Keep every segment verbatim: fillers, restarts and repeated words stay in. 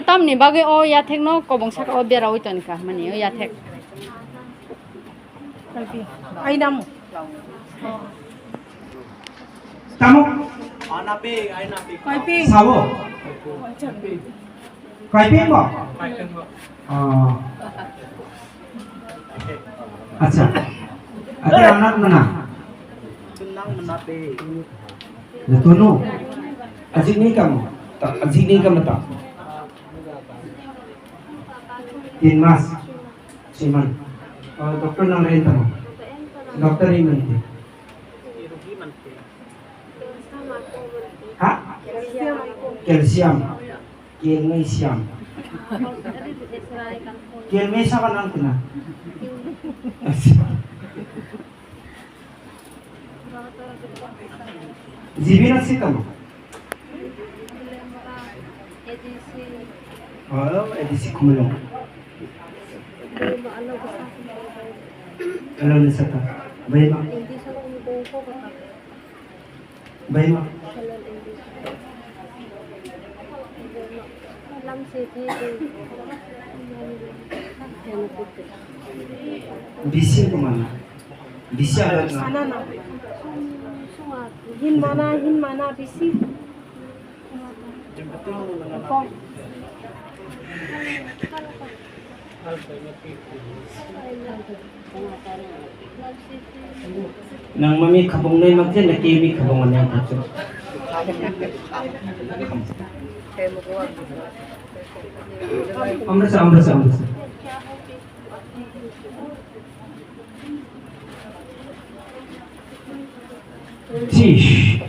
Tamni bagwi o yathekno kobong saka o beraui tonikha, mani o yathek. Ai namo. Tamo? Anapi, ai napi. Kaiping. Sabo? Kaiping bo? Kaiping bo. Oh. Acha. Ate anak mana? Tunang menapi. Letono. Ajik ni kamu. Ajik ni kamu ta. Tin mas. Siman. Oh, doctor nang rin tamo. Doctor ini. Ha? Calcium. Calcium. Calcium. Calcium apa nang kena? Jibi na si tamo? Oh, A D C kumulong. Alo ni saka. Baima. Baima. Bisi kumana. Bisi ada na. Hin mana, hin mana bisi. Nang mami khabong nai mak je na ke mi khabong nai mak je. Amrasa, amrasa, amrasa. Chish.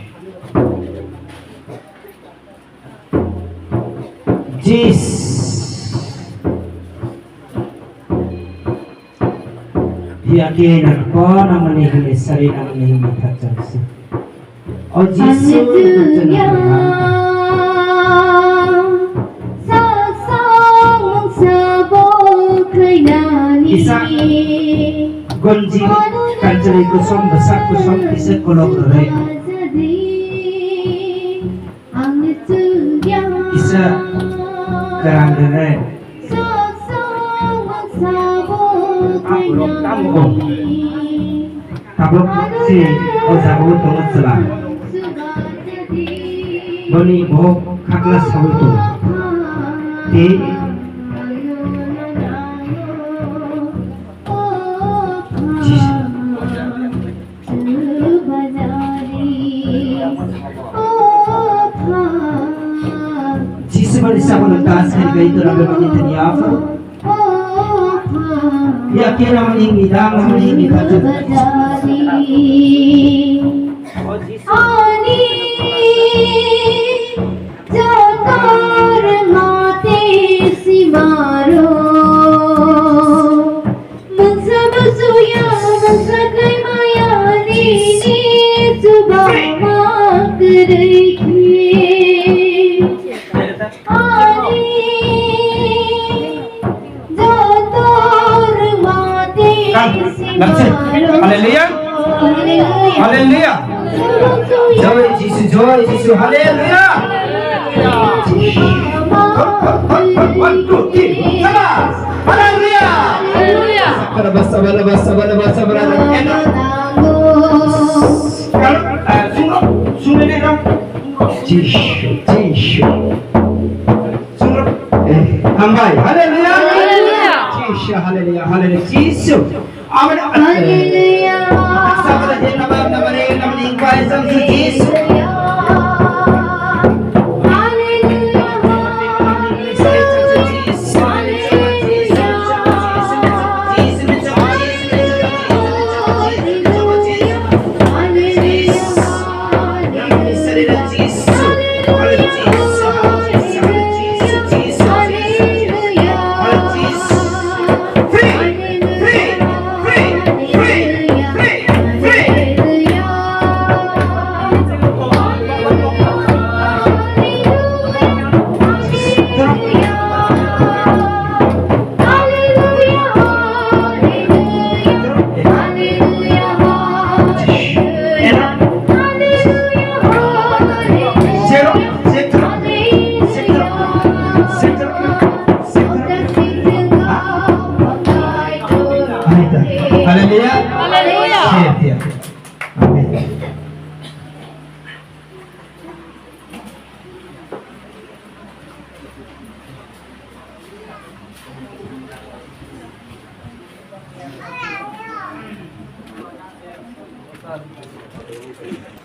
Jis. Hiya ke na ko na mani hile sari na mani hile thachang si. O Jisu, Hallelujah. Isa gonji kanchari kusom, basak kusom, isa kolok rere. Isa kerang rere. Tabuk si o jaga o tongo chwla. Boni bo khakla sawi tongo. Tei Jisu bani sabono das kari gai tora bani tani afa. Ya kera mani nida mani nida. Ani jotor mate simaro. Mungsa musuya, mungsa kaimaya, nini chuba mak rikhi. Ani jotor mate simaro. Hallelujah. Hallelujah. Joy Jisu, joy Jisu, hallelujah. One, two, three, sabas. Hallelujah. Hallelujah. Sabala, sabala, sabala, sabala. Jisu, Jisu. Hambai. Hallelujah. Hallelujah. Jisu, hallelujah, hallelujah. Jisu. Amen. Hallelujah. Hallelujah. Hallelujah. Amen.